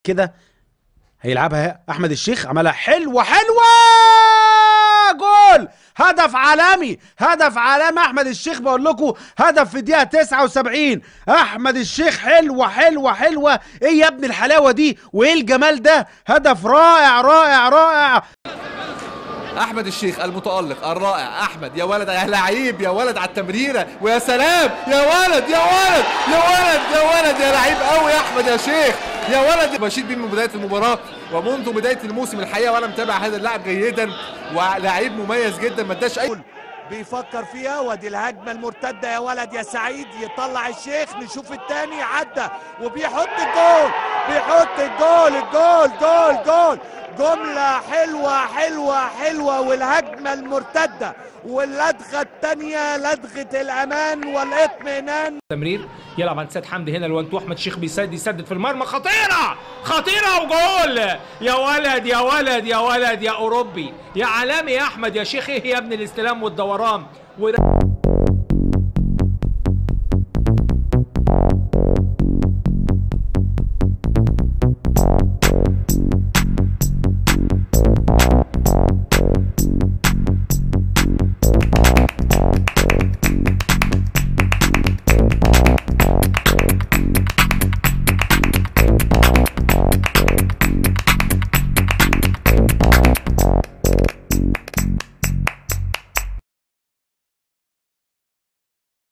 كده هيلعبها احمد الشيخ، عملها حلوة حلوة، جول، هدف عالمي، هدف عالمي احمد الشيخ. بقول لكم هدف في الدقيقة 79، احمد الشيخ حلوة حلوة حلوة. ايه يا ابن الحلاوة دي وايه الجمال ده، هدف رائع رائع رائع. احمد الشيخ المتالق الرائع، احمد يا ولد يا لعيب، يا ولد على التمريره، ويا سلام يا ولد يا ولد يا ولد يا ولد يا لعيب قوي يا احمد يا شيخ يا ولد. بشيد بيه من بداية المباراة ومنذ بداية الموسم الحقيقة، وانا متابع هذا اللاعب جيدا ولاعيب مميز جدا، ما اداش اي بيفكر فيها. وادي الهجمة المرتدة يا ولد يا سعيد، يطلع الشيخ، نشوف الثاني عدى وبيحط الجول، بيحط الجول، الجول جول جول. جملة حلوة حلوة حلوة، والهجمة المرتدة واللدغة الثانية لدغة الأمان والإطمئنان. تمرير يلعب عند سيد حمدي هنا ال one two، أحمد شيخ بيسدد، يسدد في المرمى، خطيرة خطيرة وجول. يا ولد يا ولد يا ولد يا أوروبي يا عالمي يا أحمد يا شيخ، إيه يا ابن الاستلام والدوران.